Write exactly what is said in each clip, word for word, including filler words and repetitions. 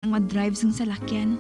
ang mag-drive sang salakyan.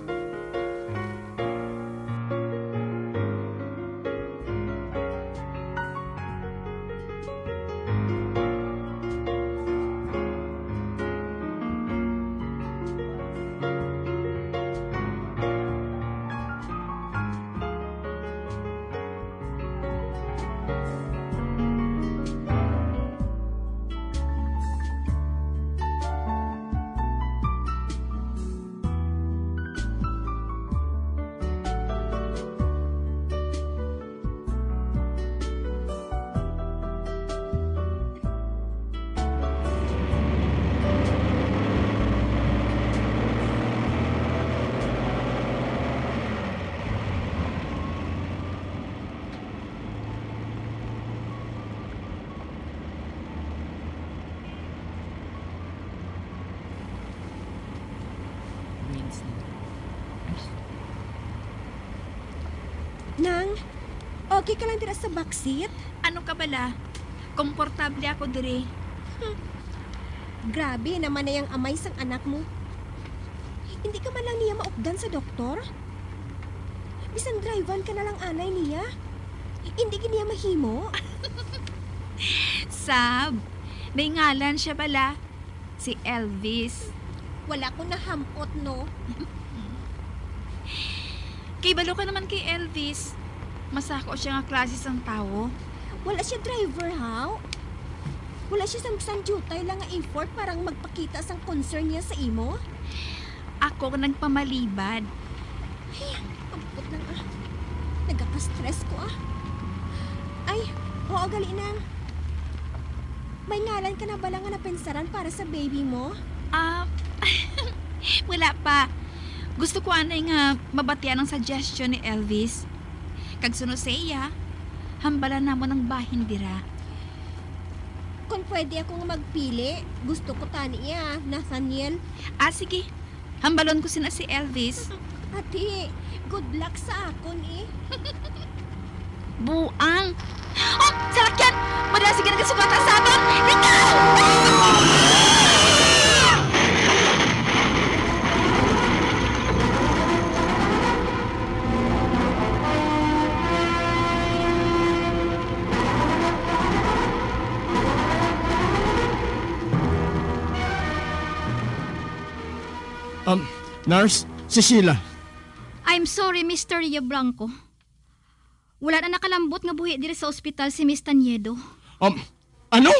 Nang, okay ka lang dira sa backseat? Ano ka bala? Komportable ako diri. Hmm. Grabe naman na yang amay sang anak mo. Hindi ka man lang niya maupdan sa doktor? Bisan drive-an ka na lang anay niya, hindi gid niya mahimo. Sab, may ngalan siya bala, si Elvis. Wala ko nahamot, no? Kay balo ka naman kay Elvis. Masako siya nga klase sang tawo. Wala siya driver, haw? Wala siya sang bisan diutay lang nga effort para magpakita sang concern niya sa imo? Ako ang nagpamalibad. Ay, ambot lang, ah. Nagaka-stress ko, ah. Ay, oo, gali na. May ngalan ka na bala nga napensaran para sa baby mo? Ah, wala pa. Gusto ko anay nga mabatian ang suggestion ni Elvis. Kag suno sa iya, hambalan namon ang bahin dira. Kung pwede ako nga magpili, gusto ko tani iya, Nathaniel. Ah, sige. Hambalon ko sina si Elvis. Ati, good luck sa akon, eh. Buang. Oh, salakyan! Madala, sige, nagasugata sa aton! Ikaw! Um, nurse, si Sheila. I'm sorry, Mister Yabranco. Wala na nakalambot nga buhi diri sa ospital si Miss Tanyedo. Um, ano?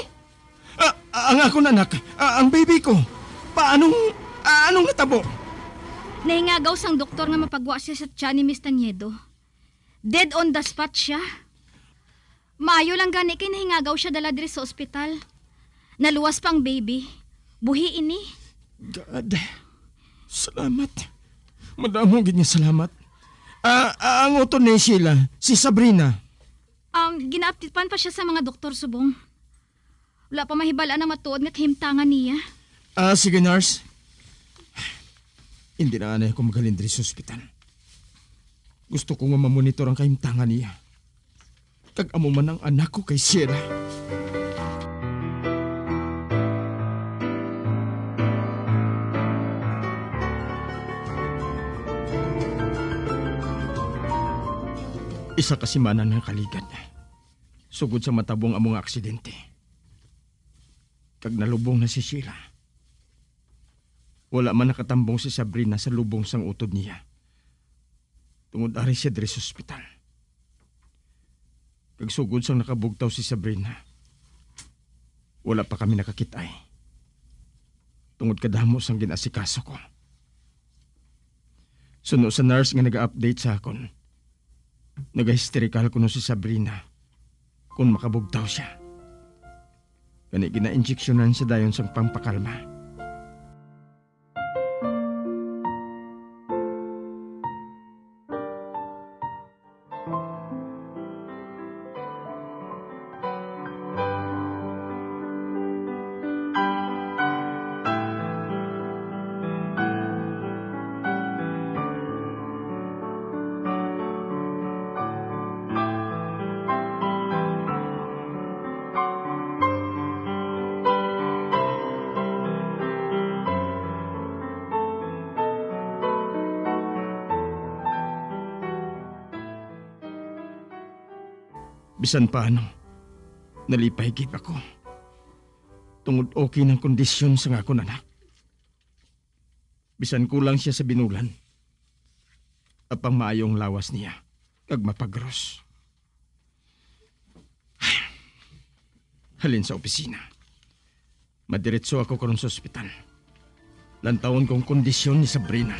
Ah, ang akon anak, ah, ang baby ko. Paanong, ah, anong natabo? Nahingagaw sang doktor nga mapagwa siya sa tiyan ni Miss Tanyedo. Dead on the spot siya. Maayo lang gani kay nahingagaw siya dala diri sa ospital. Naluwas pa ang baby. Buhi ini. God. Salamat. Madamo gid nga salamat. Ah, ah, ang utod ni Sheila, si Sabrina. Um, ginaaptipan pa siya sa mga doktor subong. Wala pa mahibal-an ang matuod nga kahimtangan niya. Ah, sige, nurse. Hindi na anay ako maghalin diri sa ospital. Gusto ko nga mamonitor ang kahimtangan niya. Kag amo man ang anak ko kay Sheila. Isa ka semana na nakaligad sugod sa matabo ang amo nga aksidente. Kag nalubong na si Sheila. Wala man nakatambong si Sabrina sa lubong sang utod niya. Tungod ari siya diri sa ospital. Kag sugod sang nakabugtaw si Sabrina, wala pa kami nakakit-ay. Tungod kadamo sang gin-asikaso ko. Suno sa nurse nga naga-update sa akon, nagahisterikal kuno si Sabrina kon makabugtaw siya. Gani gina-injeksyonan siya dayon sang pampakalma. Bisan paano, nalipay gid ako. Tungod okay ang kondisyon sang akon anak. Bisan kulang sia sa binulan, apang maayo ang lawas niya kag mapagros. Halin sa opisina. Madiretso ako karon sa ospital. Lantawon ko ang kondisyon ni Sabrina.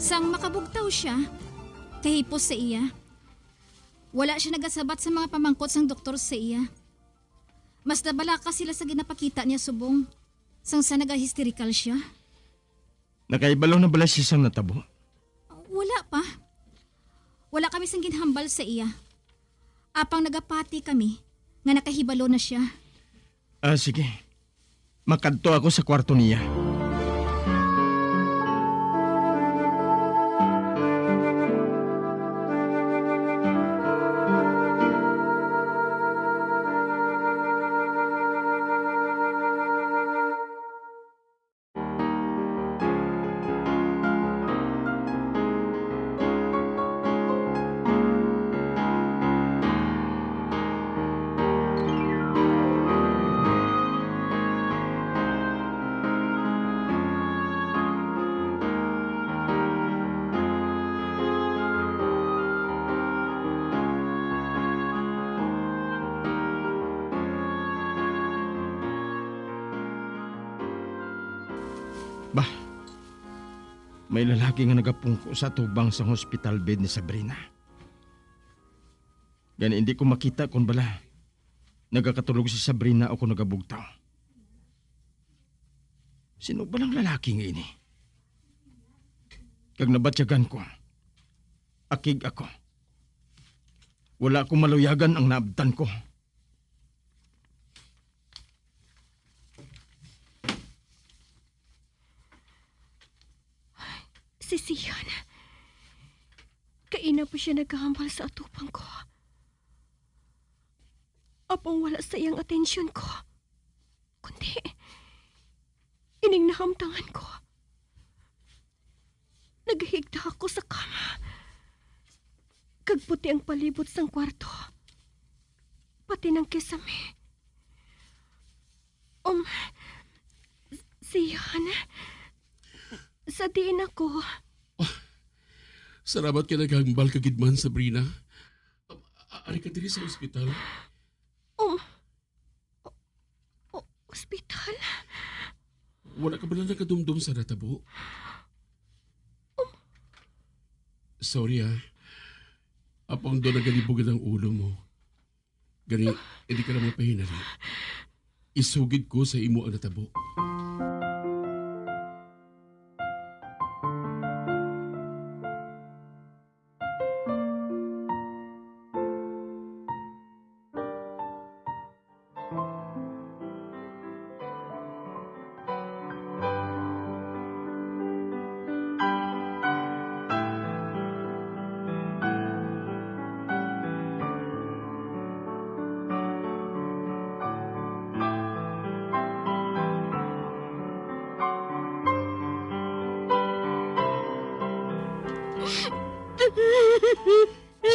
Sang makabugtaw sia, kahipos sa iya, wala sia nagasabat sa mga pamangkot sang doktor sa iya. Mas nabalaka sila sa ginapakita niya subong sang sa nagahisterikal sia. Nakahibalo na bala siya sang natabo? Wala pa. Wala kami sang ginhambal sa iya. Apang nagapati kami nga nakahibalo na sia. Ah, sige. Makadto ako sa kwarto niya. Bah, may lalaki nga nagapungko sa atubang sang hospital bed ni Sabrina. Gani, hindi ko makita kon bala nagakatulog si Sabrina o kon nagabugtaw. Sino ba lang lalaki nga ini? Kag nabatyagan ko, akig ako. Wala ko maluyagan ang naabtan ko. Si Sian. Kaina pa sia nagahambal sa atubang ko. Apang wala sa iyang atensyon ko. Kundi, ining nahamtangan ko. Nagahigda ako sa kama. Kag puti ang palibot sang kwarto. Pati ng kisame. Um, Sian, sa diin ako? Salamat kay naghambal ka gid man, Sabrina. A-, ari ka diri sa ospital. Um, o-, o-, ospital? Wala ka bala nakadumdom sa natabo? Um. Sorry, ah. Apang daw nagalibog ang ulo mo. Gani, hindi ka na mapahinali. Isugid ko sa imo ang natabo.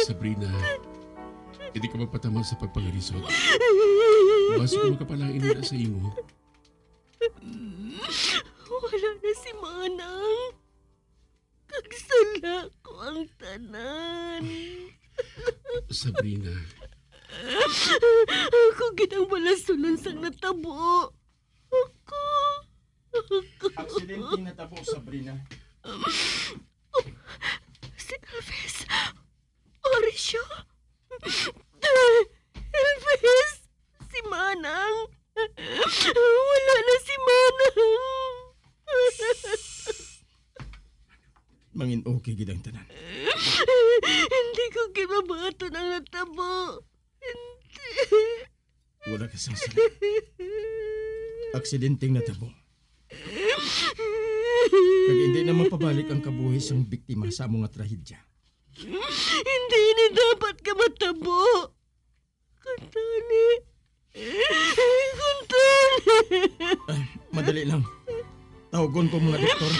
Sabrina, hindi ka magpatama sa pagpangarisot. Basi ko makapalain nila sa imo. Wala na si Manang. Kag sala ko ang tanan. Sabrina. Ako gid ang balasulon sang natabo. Ako. Aksidente natabo, Sabrina. Si Elvis. Ari siya. Elvis! Si Manang! Wala na si Manang! Mangin okay gid ang tanan. Hindi ko gibabaton ang natabo. Hindi. Wala ka sang sala. Aksidenteng natabo. Kag hindi na mapabalik ang kabuhi sang biktima sa amo nga trahedya. Hindi ni dapat ka matabo. Kuntani. Kuntani. Ah, madali lang. Tawagon ko mga doktor.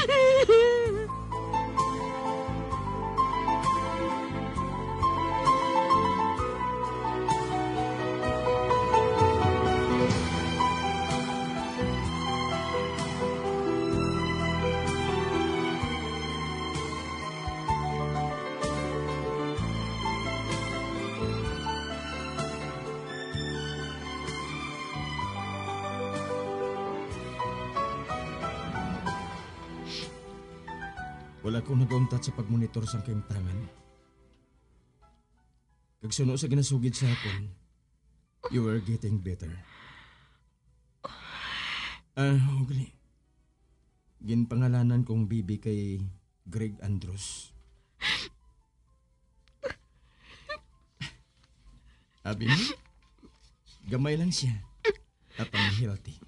Wala ko nagauntat sa pagmonitor sang kahimtangan. Kag suno sa ginasugid sa akon, you were getting better. Ah, ugli. Ginpangalanan kong bibi kay Greg Andrews. Abi mo, gamay lang siya. Apang healthy.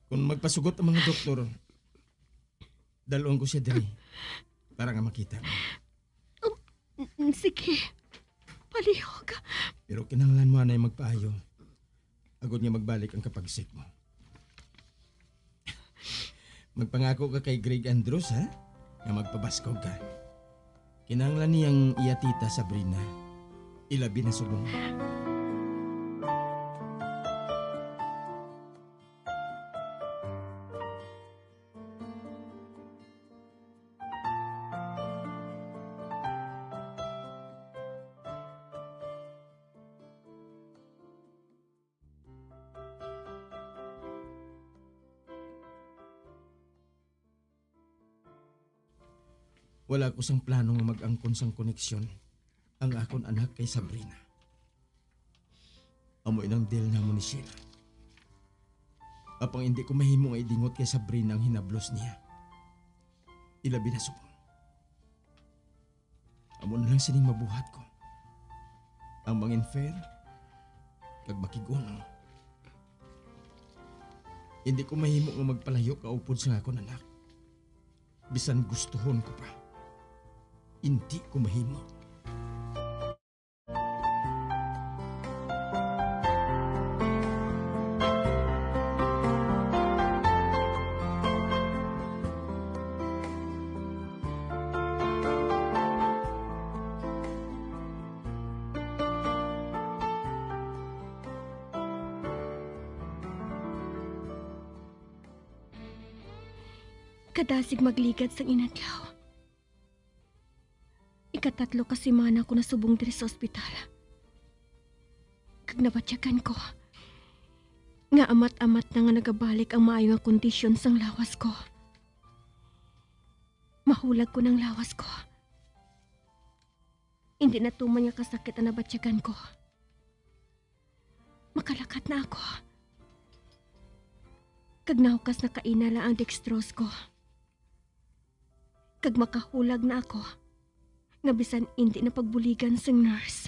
Kung magpasugot ang mga doktor, dalon ko siya diri para nga makita mo. Um, mm, sige. Palihog. Pero kinahanglan mo anay magpaayo agod nga magbalik ang kapagsik mo. Magpangako ka kay Greg Andrews, ha? Nga magpabaskog ka. Kinahanglan niyang iya tita Sabrina. Ilabi na subong. Wala ko sang plano nga mag-angkon sang koneksyon ang akon anak kay Sabrina. Amo inang deal namon ni Sheila. Apang hindi ko mahimo nga idingot kay Sabrina ang hinablos niya. Ilabi na subong. Amo na lang sining mabuhat ko. Ang mangin-fair kag makig-unang. Hindi ko mahimo nga magpalayo kaupod sa akon anak. Bisan gustuhon ko pa, hindi ko mahimo. Kadasig magligad sang inadlaw. Ikatatlo ka semana ko na subong diri sa ospital. Kag nabatyagan ko nga amat-amat na nga nagabalik ang maayo nga kondisyon sang lawas ko. Mahulag ko ng lawas ko. Hindi na tuman nga kasakit ang nabatyagan ko. Makalakat na ako. Kag nahukas na kaina lang ang dextrose ko. Kag makahulag na ako nga bisan indi na pagbuligan sing nurse.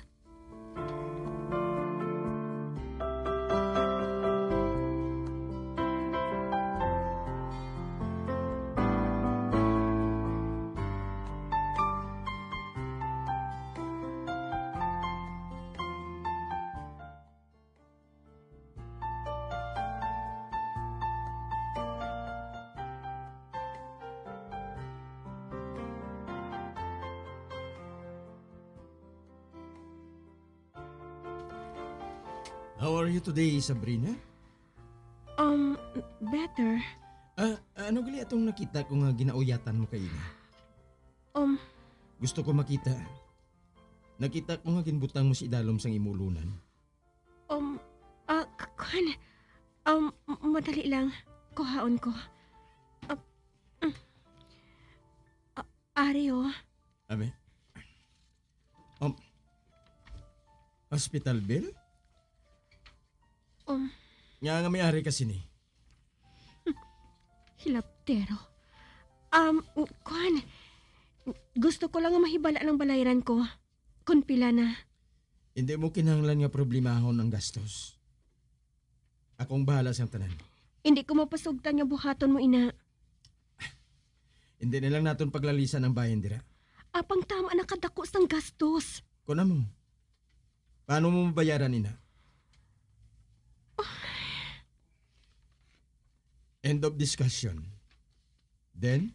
How are you today, Sabrina? Um, better. Ah, ano gali atong nakita ko nga ginauyatan mo kaina? Um, Gusto ko makita. Nakita ko nga ginbutang mo sa idalom sang imo ulunan. Um, ah, k-, kwan. Um, m-, madali lang. Kuhaon ko. Ah, mm. Ah, ari, oh. Abi? Um, hospital bill? Um. Nga nga may ari ka sini? Hilabtero. Um, kwan, gusto ko lang nga mahibal-an ang balayran ko. Kon pila na. Hindi mo kinahanglan nga problemahon ang gastos. Akong bahala sa tanan. Hindi ko mapasugtan nga buhaton mo ina. Hindi na lang naton paglalisan ang bahin dira. Apang tama na kadako sang gastos. Kon amo, paano mo mabayaran ina? End of discussion. Then?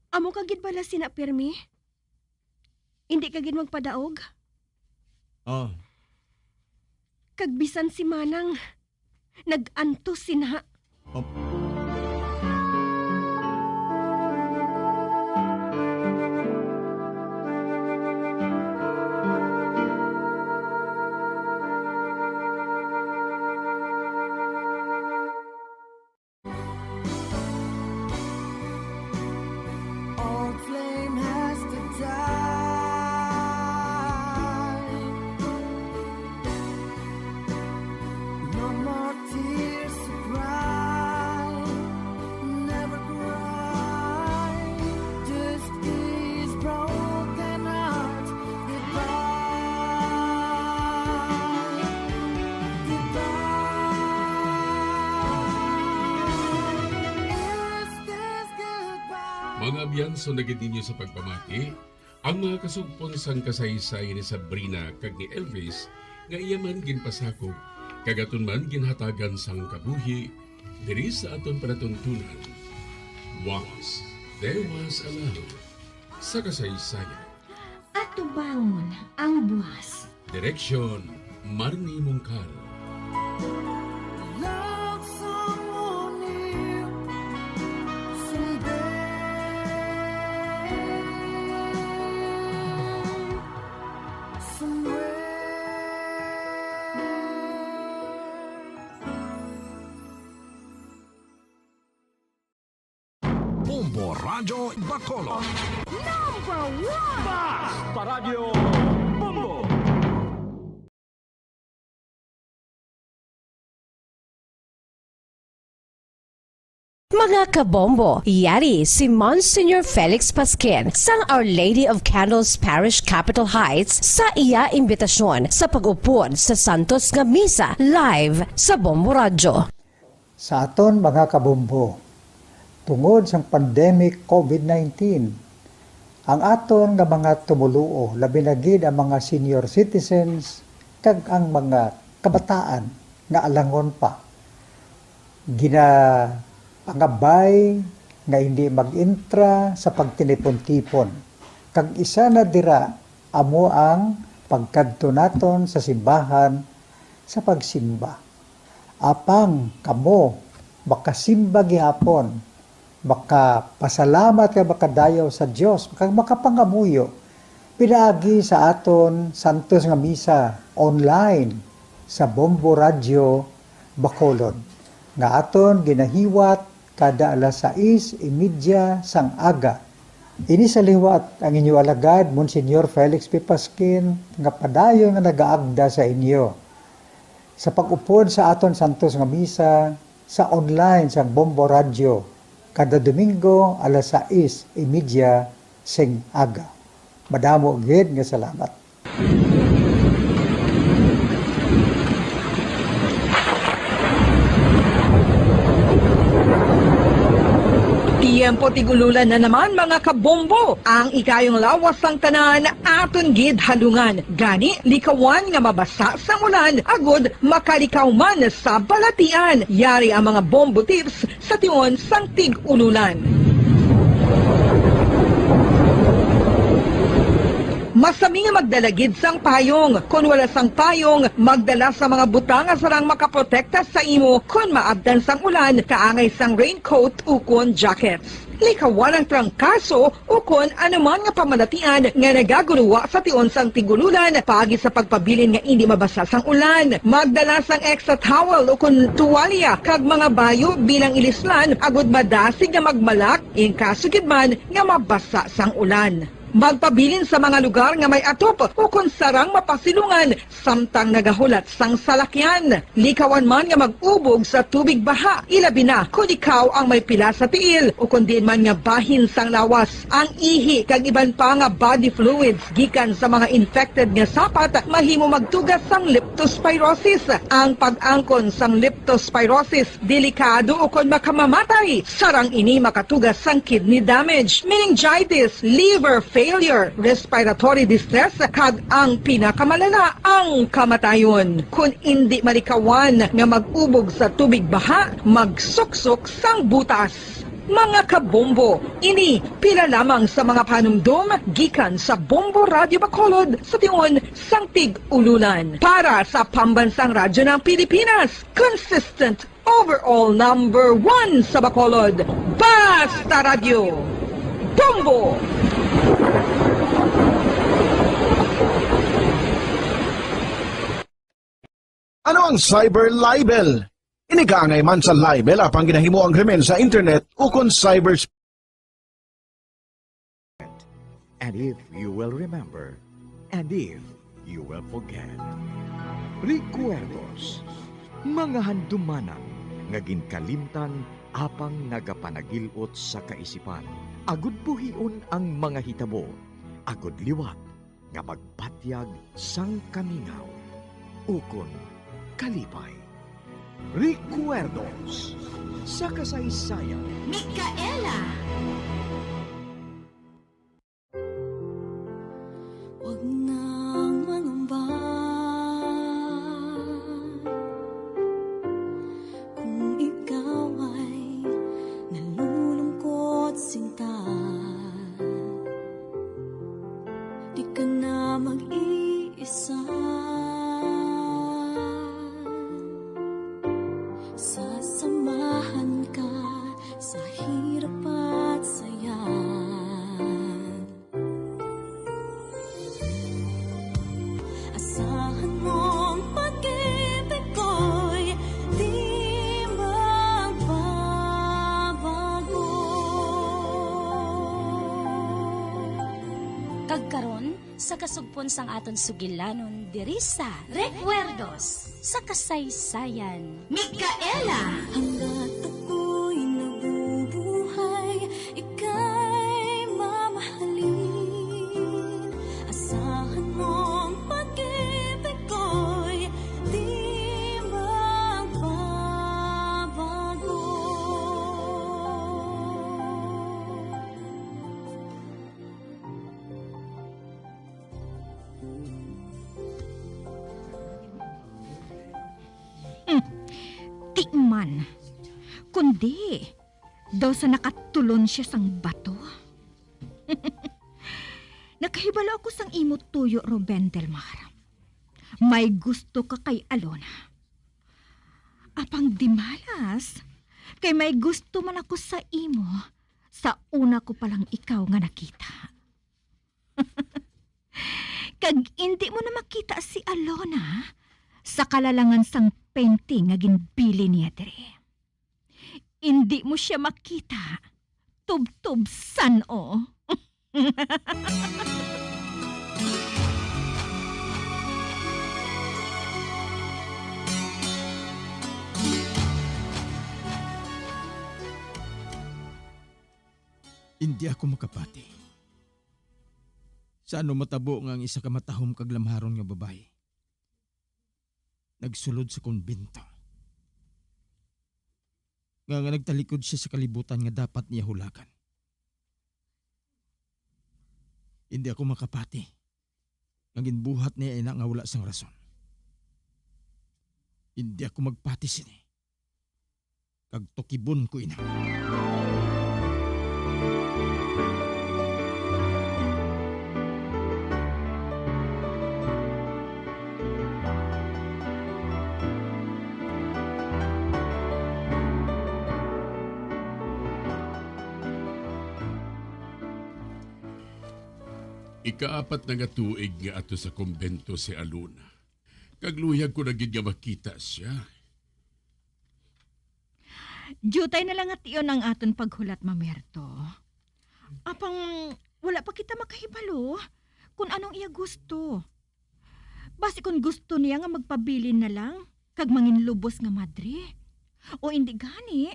Amo ka gid bala sina pirmi? Hindi ka gid magpadaog? Oh. Kag bisan si Manang, nag-antos sina. Oh. Old flame has to die. No more tears to cry. Never cry. Just these broken hearts. Goodbye. Goodbye. Is this goodbye? Mga abyan, sundagid ninyo sa pagpamati ang mga kasugpon sang kasaysayan ni Sabrina kag ni Elvis, nga iya man ginpasakop, kag aton man ginhatagan sang kabuhi diri sa aton palatuntunan. Once there was a love sa kasaysayan. Atubangon ang buwas. Direksyon, Marnie Mungkal. Love someone new someday, somewhere. Bombo Radyo Bacolod. Number one! Basta Radyo Bombo! Mga kabombo, yari si Monsignor Felix Pasquin sang Our Lady of Candles Parish, Capitol Heights, sa iya imbitasyon sa pag-upod sa santos nga misa live sa Bombo Radyo. Sa aton mga kabombo, tungod sang pandemic COVID nineteen, ang aton nga mga tumoluo, labi na gid ang mga senior citizens kag ang mga kabataan nga alangon pa, ginapangabay nga hindi mag-intra sa pagtinipon-tipon, kag isa na dira amo ang pagkadto naton sa simbahan sa pagsimba. Apang kamo makasimba gihapon, makapasalamat kag makadayaw sa Dios, kag makapangamuyo pinaagi sa aton santos nga misa online sa Bombo Radyo Bacolod, nga aton ginahiwat kada alas sais y media sang aga. Ini sa liwat ang inyo alagad, Monsignor Felix P. Pasquin, nga padayon nga nagaagda sa inyo. Sa pag-upod sa aton santos nga misa sa online sang Bombo Radyo kada Domingo alas sais y media sing aga. Madamo gid nga salamat. Tiyempo tig-ululan na naman, mga kabombo. Ang ikayong lawas sang tanan aton gid halungan. Gani, likawan nga mabasa sang ulan agud makalikaw man sa balatian. Yari ang mga bombo tips sa tion sang tig-ululan. Masami nga magdala gid sang payong. Kon wala sang payong, magdala sa mga butang nga sarang makaprotekta sa imo kon maabtan sang ulan, kaangay sang raincoat ukon jackets. Likawan ang trangkaso ukon anuman nga pamalatian nga nagaguruwa sa tion sang tig-ululan paagi sa pagpabilin nga indi mabasa sang ulan. Magdala sang extra towel ukon tuwalya kag mga bayo bilang ilislan agud madasig nga magmalak in kaso gid man nga mabasa sang ulan. Magpabilin sa mga lugar nga may atop ukon sarang mapasilungan samtang nagahulat sang salakyan. Likawan man nga mag-ubog sa tubig baha, ilabi na kon ikaw ang may pila sa tiil ukon diin man nga bahin sang lawas. Ang ihi kag iban pa nga body fluids gikan sa mga infected nga sapat mahimo magtuga sang leptospirosis. Ang pag-angkon sang leptospirosis delikado ukon makamamatay. Sarang ini makatuga sang kidney damage, meningitis, liver failure, respiratory distress, kag ang pinakamalala, ang kamatayon. Kon indi malikawan nga mag-ubog sa tubig baha, magsuksok sang butas. Mga kabombo, ini pila lamang sa mga panumdom gikan sa Bombo Radyo Bacolod sa tion sang Tig-Ululan. Para sa Pambansang Radyo ng Pilipinas, consistent overall number one sa Bacolod. Basta Radyo, Bombo! Ano ang cyber libel? Ini kaangay man sa libel apang ginahimo ang krimen sa internet ukon cyber. And if you will remember, and if you will forget. Recuerdos, mga handumanan nga ginkalimtan apang nagapanagil-ot sa kaisipan, agud buhion ang mga hitabo, agud liwat nga magpatyag sang kamingaw ukon kalipay. Recuerdos sa kasaysayan. Micaela. Huwag nang mangamba kung ikaw ay nalulungkot, sinta. Di ka na mag-iisa. Sasamahan ka sa hirap at saya. Asahan mong pag-ibig ko'y di magbabago. Kag karon, sa kasugpon sang aton sugilanon diri sa Recuerdos sa Kasaysayan. Micaela. Hanggat ako'y nabubuhay, ika'y mamahalin. Asahan mong pag-ibig ko'y di magbabago. Hmm, di man. Kundi, daw sa nakatulon siya sang bato. Nakahibalo ako sang imo tuyo, Ruben Del Mar. May gusto ka kay Alona. Apang di malas, kay may gusto man ako sa imo, sa una ko pa lang ikaw nga nakita. Kag indi mo na makita si Alona sa kalalangan sang painting nga ginbilin niya diri. Indi mo sia makita, tubtob san-o. Indi ako makapati. Sa ano matabo nga ang isa ka matahom kag lamharon nga babayi nagsulod sa kumbento, nga, nga nagtalikod siya sa kalibutan nga dapat niya hulagan? Indi ako makapati nga ginbuhat niya ina nga wala sang rason. Indi ako magpati sini. Kag tukibon ko ina. Ikaapat na nga tuig nga ato sa kumbento si Alona, kag luyag ko na gid nga makita sia. Diutay na lang nga tion ang aton paghulat, Mamerto. Apang Wala pa kita makahibalo kon anong iya gusto. Basi kon gusto niya nga magpabilin na lang kag manginlubos nga madre. O indi gani,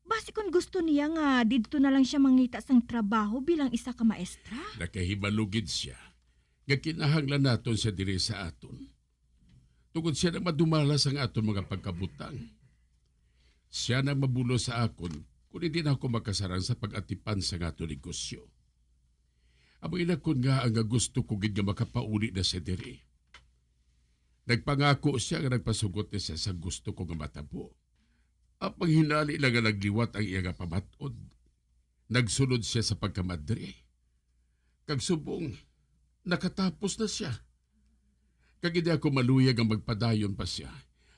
basi kon gusto niya nga didto na lang sia mangita sang trabaho bilang isa ka maestra. Nakahibalo gid sia nga kinahanglan naton sia diri sa aton, tungod sia nang madumala sang aton mga pagkabutang. Sia nang mabulos sa akon kon indi na ako makasarang sa pag-atipan sang aton negosyo. Amo ina kon nga ang gusto ko gid nga makapauli na sia diri. Nagpangako sia nga nagpasugot na sia sa gusto ko nga matabo. Apang hinali lang nga nagliwat ang iya nga pamat-od, nagsulod sia sa pagkamadre. Kag subong, nakatapos na sia. Kag hindi ako maluyag nga magpadayon pa sia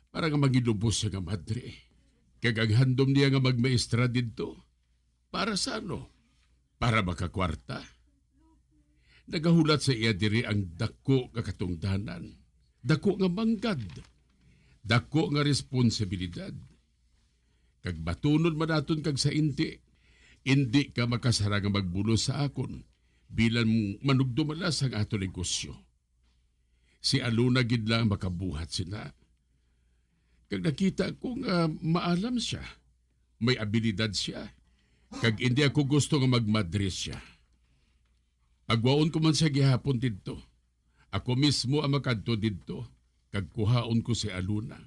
para nga manginlubos sia nga madre. Kag ang handom niya nga magmaestra didto, para sa ano? Para makakwarta? Nagahulat sa iya diri ang dako nga katungdanan, dako nga manggad, dako nga responsibilidad. Kag batunon man naton kag sa inti, indi ka makasarang nga magbulos sa akon bilang manugdumala sang aton negosyo. Si Alona gid lang makabuhat sina. Kag nakita ko nga maalam sia, may abilidad sia, kag indi ako gusto nga magmadre sia. Pagwaon ko man sia gihapon didto. Ako mismo ang makadto didto, kag kuhaon ko si Alona.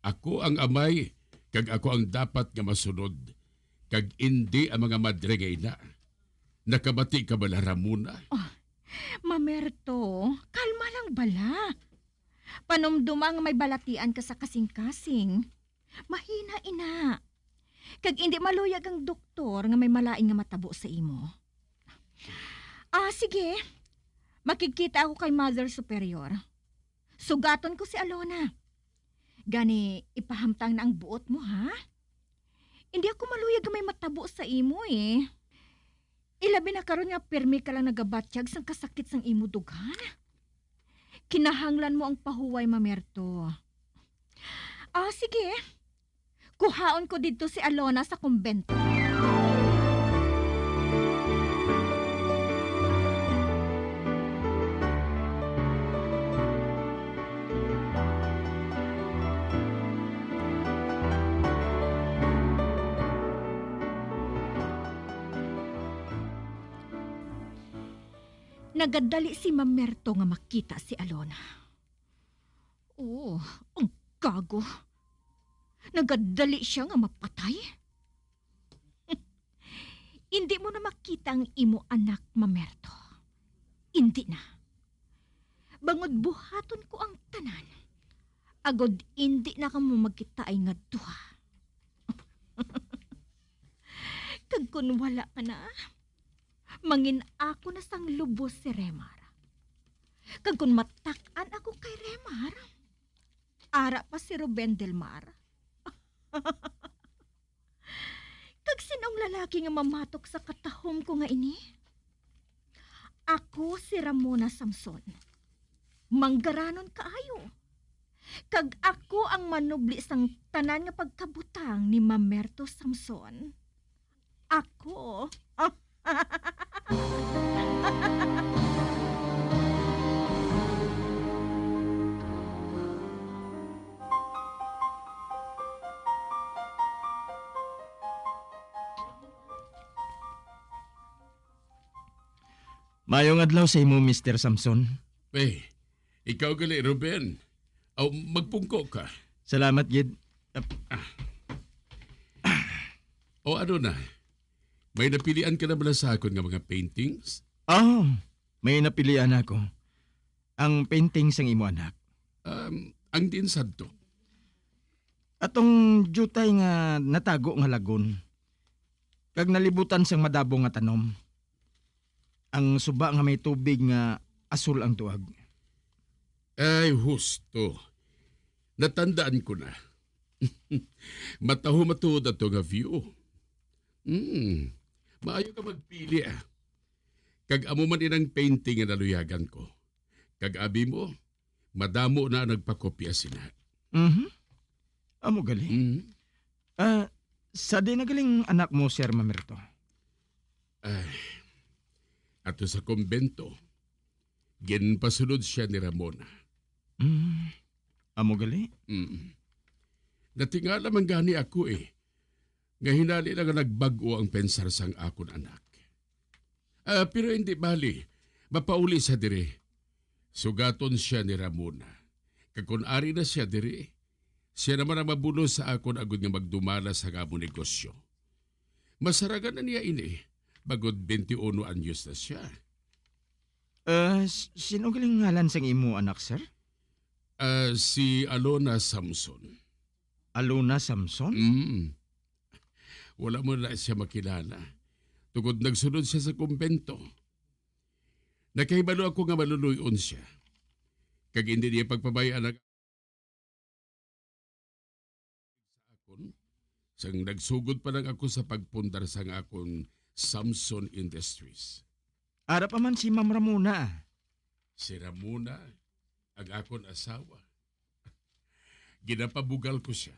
Ako ang amay, kag ako ang dapat nga masunod, kag indi ang mga madre nga ina. Nakabati ka bala, Ramona? Oh, Mamerto, kalma lang bala. Panumduma nga may balatian ka sa kasing-kasing. Mahina ina. Kag indi maluyag ang doktor nga may malain nga matabo sa imo. Ah, sige. Makigkita ako kay Mother Superior. Sugaton ko si Alona. Gani, ipahamtang na ang buot mo, ha? Hindi ako maluyag nga may matabo sa imo, eh. Ilabi na karon nga pirmi ka lang nagabatyag sang kasakit sang imo dughan. Kinahanglan mo ang pahuway, Mamerto. Ah, sige. Kuhaon ko didto si Alona sa kumbento. Nagadali si Mamerto nga makita si Alona. Oh, ang gago. Nagadali sia nga mapatay. Indi mo na makita ang imo anak, Mamerto. Indi na. Bangod buhaton ko ang tanan, agod indi na kamo magkitaay nga duha. Kag kon wala ka na, mangin-ako na sang lubos si Remar. Kag kon matak-an ako kay Remar, ara pa si Ruben Del Mar. Kag sin-o ang lalaki nga mamatok sa katahom ko nga ini? Ako si Ramona Samson. Manggaranon kaayo. Kag ako ang manubli sang tanan nga pagkabutang ni Mamerto Samson. Ako. Maayong adlaw sa imo, Mister Samson. Eh, ikaw gali, Ruben. Aw, magpungko ka. Salamat gid. Ap- O ano na? May napilian ka na bala sa akon nga mga paintings? Oh, may napilian ako. Ang painting sang imo anak. Um, ang diin sadto? Atong diutay nga natago nga lagon, kag nalibutan sang madamo nga tanom. Ang suba nga may tubig nga asul ang tuag. Ay, husto. Natandaan ko na. Mataho matuod ato nga view. Hmm. Maayo ka magpili, ah. Kag amo man inang painting nga naluyagan ko. Kag abi mo, madamo na ang nagpakopya sina. Mhm. Amo gali. Mhm. Ah, sa di na galing anak mo, Sir Mamerto? Ay, Ato sa kumbento, ginpasulod sia ni Ramona. Mm, amo gali? Mm. Natingala man gani ako, eh, nga hinali lang nga nagbag-o ang pensar sang akon anak. Ah, pero hindi bali, mapauli sa diri. Sugaton sia ni Ramona. Kag kun ari na sia diri, sia naman ang mabulos sa akon agod nga magdumala sa amon negosyo. Masarangan na niya ini, bangod twenty-one anyos na sia. Ah, s-, sino galing ngalan sang imo anak, sir? Ah, si Alona Samson. Alona Samson? Mm. Wala mo na siya makilala. Tungod nagsunod siya sa kumbento. Nakahibalo ako nga maluluy-on siya. Kag hindi niya pagpabay-an ang akon, sang nagsugod pa lang ako sa pagpundar sang akon Samson Industries. Ara pa man si Ma'am Ramona. Si Ramona, ang akon asawa. Ginapabugal ko siya.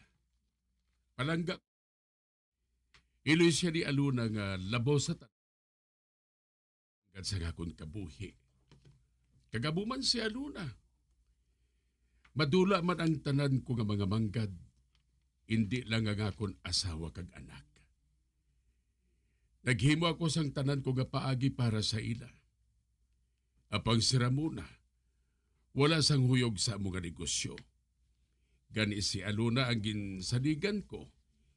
Palangga. Iloy siya ni Alona nga labaw sa tanan sa akon kabuhi. Kag amo man si Alona. Madula man ang tanan ko nga mga manggad, indi lang ang akon asawa kag anak. Naghimo ako sang tanan ko nga paagi para sa ila. Apang si Ramona, wala sang huyog sa amo nga negosyo. Gani si Alona ang ginsaligan ko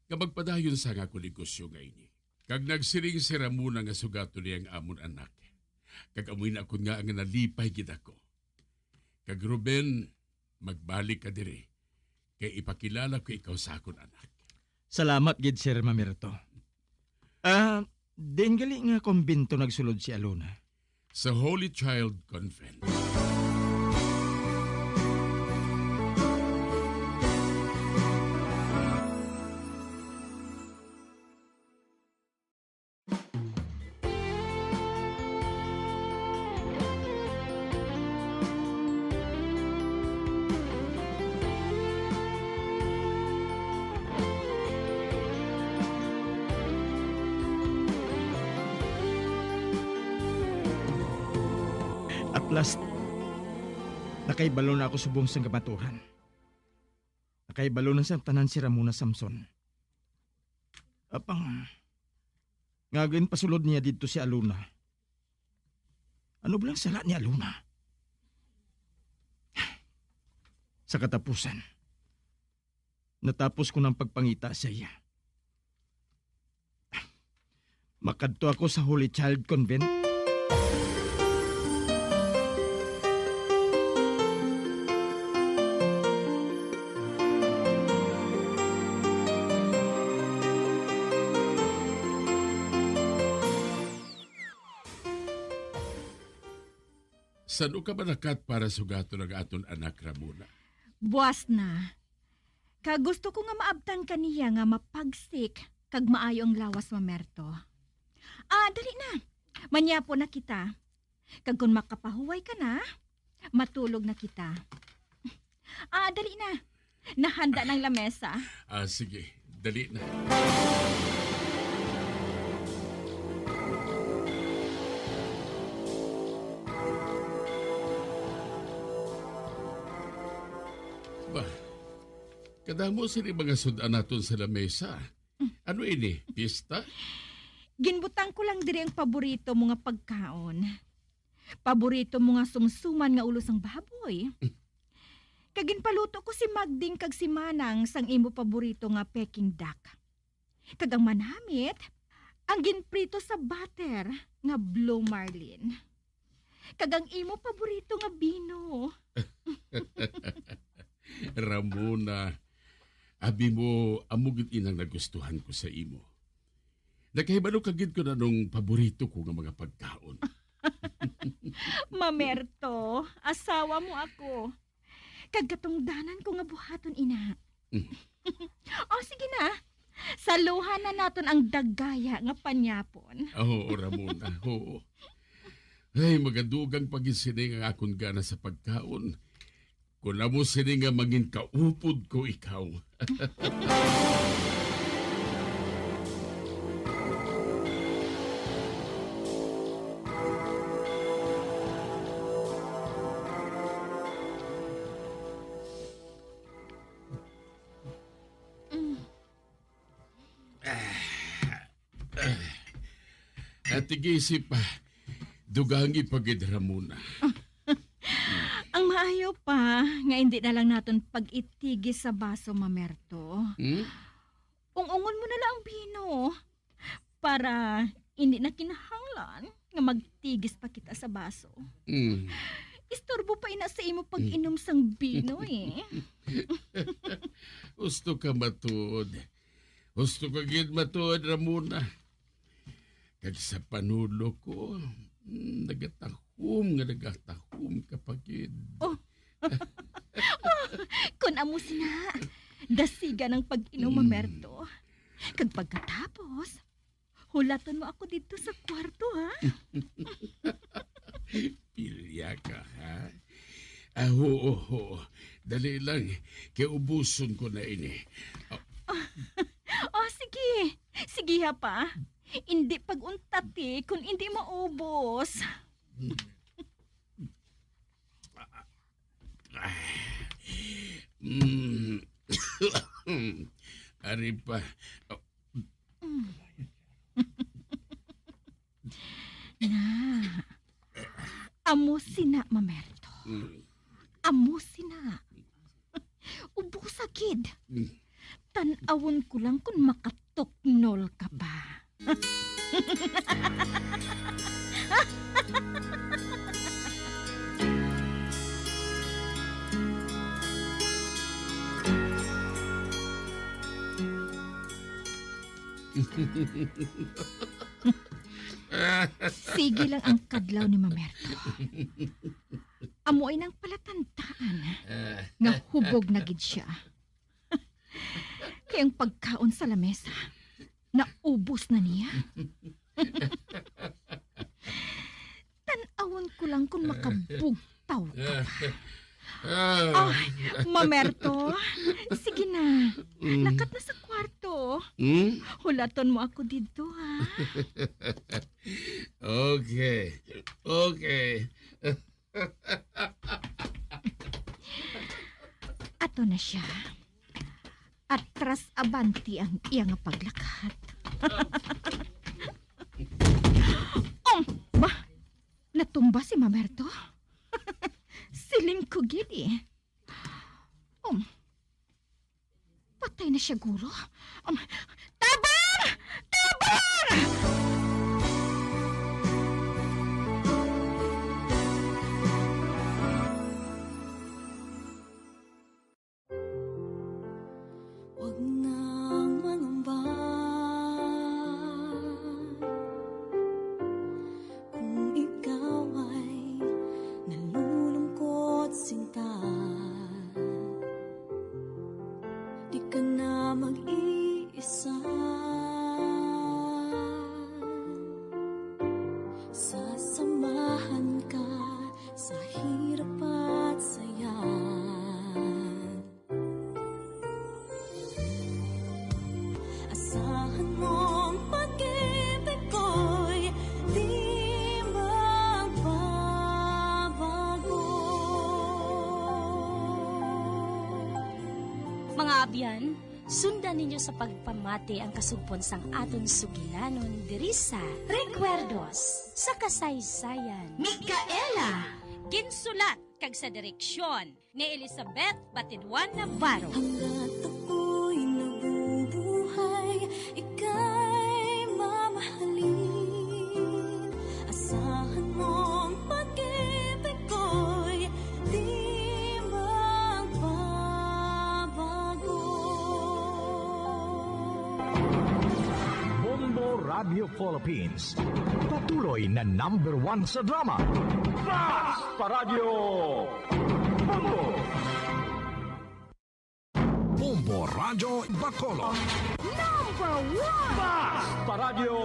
nga magpadayon sa nga negosyo nga ini. Kag nagsiling si Ramona nga sugaton niya ang amon anak. Kag amoy na akon nga nga nalipay gid ako. Kag Ruben, magbalik ka diri, kay ipakilala ko ikaw sa akon anak. Salamat gid, Sir Mamerto. Ah, diin gali nga kumbento nagsulod si Alona? Sa Holy Child Convent. At last, nakahibalo na ako subong sang kamaturan. Nakahibalo na sang tanan si Ramona Samson. Apang, nga ginpasulod niya didto si Alona. Ano ba lang sala ni Alona? Sa katapusan, natapos ko nang pagpangita sa iya. Makadto ako sa Holy Child Convent. San-o ka malakat para sugaton ang aton anak, Ramona? Buas na. Kag gusto ko nga maabtan ka niya nga mapagsik kag maayo ang lawas, Mamerto. Ah, dali na. Manyapon na kita. Kag kon makapahuway ka na, matulog na kita. Ah, dali na. Nahanda na ang lamesa. Ah, sige. Dali na. Ba, kadamo sini mga sud-an naton sa lamesa. Ano ini? Pista? Ginbutang ko lang diri ang paborito mo nga pagkaon. Paborito mo nga sumsuman nga ulo sang baboy. Kag ginpaluto ko si Magding kag si Manang sang imo paborito nga Peking duck. Kag ang manamit, ang ginprito sa butter nga blue marlin. Kag ang imo paborito nga bino. Ramona, abi mo, amo gid inang nagustuhan ko sa imo. Nakahibalo ka gid kon anong paborito ko nga mga pagkaon. Mamerto, asawa mo ako. Kag katungdanan ko nga buhaton ina. Mm. O, sige na. Saluhan na naton ang dagaya nga panyapon. Oo, Ramona. Oo. Ay, magadugang pa gid sini ang akon gana sa pagkaon. Kon amo sini nga mangin kaupod ko ikaw. Tigisi pa. Dugangi pa gid, Ramona. Ang maayo pa nga indi na lang naton pag-itigis sa baso, Mamerto. Hmm? Ung-ungon mo na lang ang bino para indi na kinahanglan nga magtigis pa kita sa baso. Hmm. Istorbo pa ina sa imo pag-inom sang bino, eh. Gusto ka matuod. Gusto ka gid matuod, Ramona. Kag sa panulo ko, mm, nagatahom nga nagatahom ka pa gid. Oh. Oh, kun amo sina, dasigan ang pag-inom, Mm. Mamerto. Kag pagkatapos, hulaton mo ako didto sa kwarto, ha? Pilya ka, ha? Ah, oo, oo. Dali lang, kay ubuson ko na ini. Oh. Oh, sige. Sige, ha, pa. Hindi pag-untati kung hindi maubos. Mm. Ari pa. Oh. Mm. Na. Amo sina, Mamerto. Mm. Amo sina. Ubusa gid. Mm. Tan-awon ko lang kung makatuknol ka ba. Sige lang ang kadlaw ni Mamerto. Amo ay nang palatandaan nga hubog na gid sia. Kay ang pagkaon sa lamesa, naubos na niya. Tan-awon ko lang kung makabugtaw ka pa. Ah. Ay, Mamerto, sige na. Mm. Lakat na sa kwarto. Mm? Hulaton mo ako didto, ha? Okay. Okay. Ato na siya. Atras abanti ang iya nga paglakat. Um, ba? Natumba si Mamerto? Siling ko gid, eh. Um, patay na siya, guro. Um, tabang! Tabang! Huwag nang mangamba kung ikaw ay nalulungkot, sinta. Di ka na mag-iisa. Sasamahan ka sa hirap at saya. Asahan mong pag-ibig ko'y di magbabago. Mga abyan, sundan ninyo sa pagpamati ang kasugpon sang aton sugilanon diri sa Recuerdos sa Kasaysayan. Micaela. Ginsulat kag sa direksyon ni Elizabeth Batiduan Navarro. Hanggat ako'y nabubuhay, ika'y mamahalin. Asahan mong pag-ibig ko'y di magbabago. Bombo Radio Philippines, patuloy na number one sa drama. Basta Radyo Bombo! Bombo Radyo Bacolod. Number one! Basta Radyo